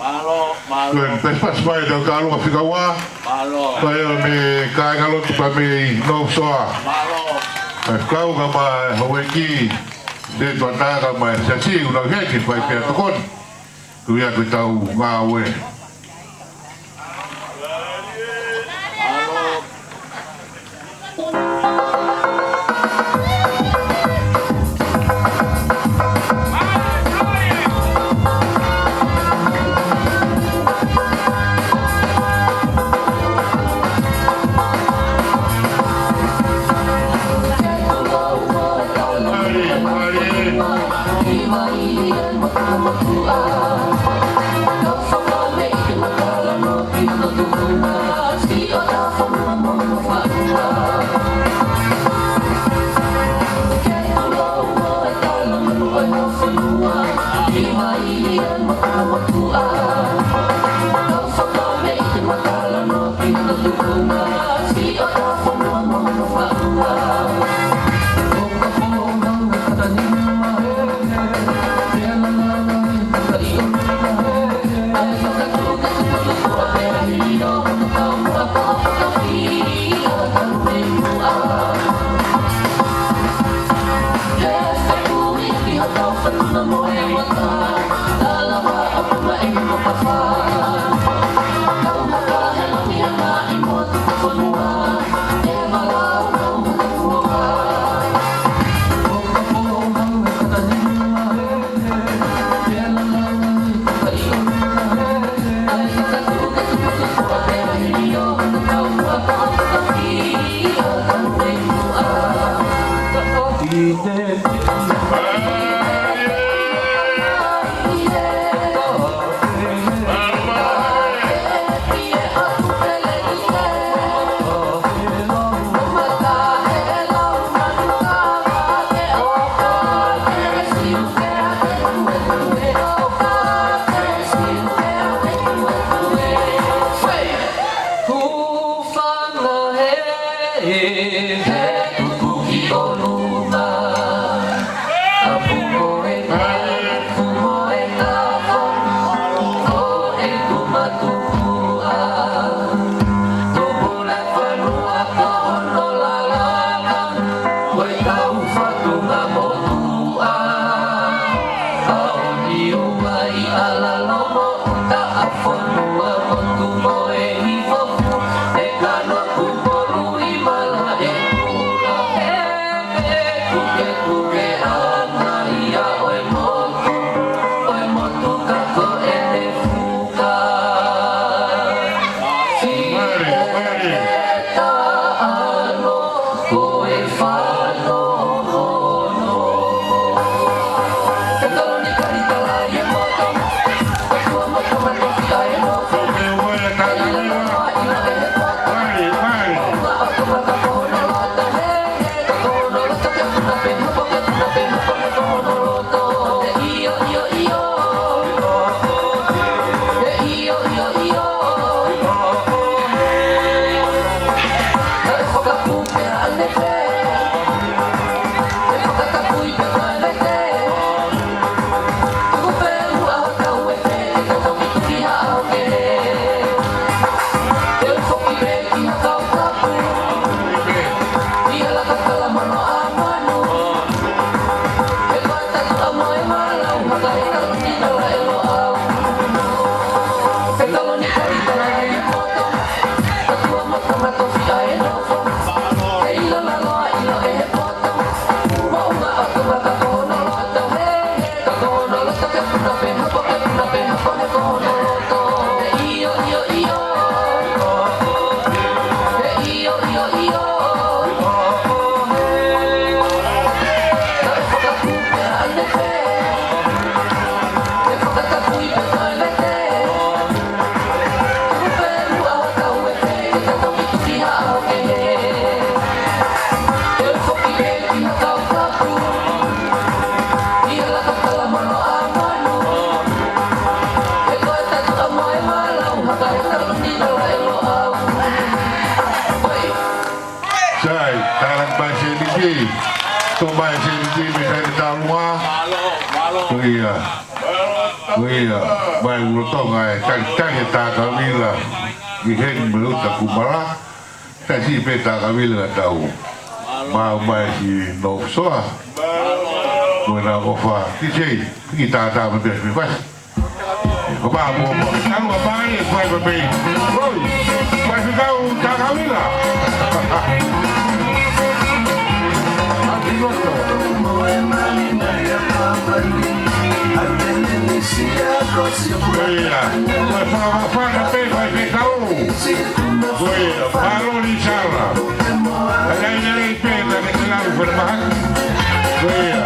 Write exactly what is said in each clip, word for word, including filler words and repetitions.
Mālō, mālō. Ko e pasipasi mai ʻetau tālunga fika ua. Mālō. Pea mei he kāingalotu pea mei North Shore. Mālō. Pea kau ka mai houʻeiki, te tuataka mai siasi, ʻoku nau hiki fai pea tokoni. Ko ia ko ʻetau ngāue. Sai, tālanga mai seniti. Tō mai seniti mei he tālunga. Mālō, mālō. Ko ia. Ko ia, mai ʻUlutonga e talitali ʻa Takavila ki heni mo e ʻuta kumala, tasi pē Takavila ka tau. Mau mai ki North Shore. Ko ena ʻofa, ki sei, ki tātā mai pē Fifasi. Ko pā mo mo, tau a mai, ko e pē. Oi, mai ki kau Takavila. Ati loto. Ko ia, ko e fakafana pē, ko e fekau. Ko ia, mālō Lisala. Ka ʻi ai lelei pē, ka ke te lau fere mahaki. Ko ia.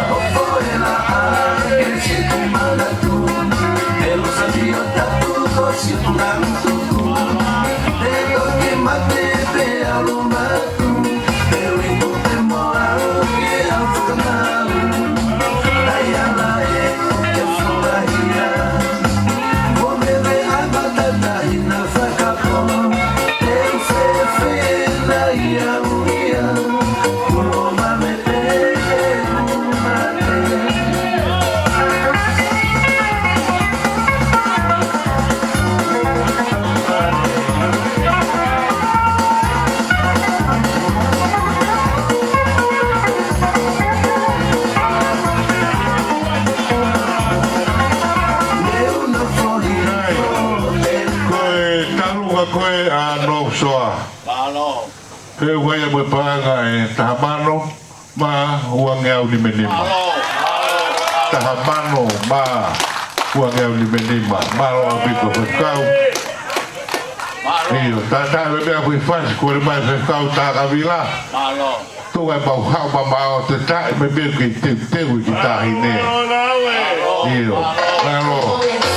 Ko e talu ka ko e ʻa North Shore. Mālō. He ua ia mo e paʻanga ʻe taha mano mā uangeau nima nima. Mālō. Taha mano mā uangeau nima nima. Mālō ʻaupito fekau. Mālō. ʻIo, tātā me mea kui fasi, ko e mai fekau Takavila. Mālō. Tuʻu ai mau haʻu mamaʻo te taʻi me mea ki teuteu ki tahi ne. Mālō, lau e. ʻIo, mālō.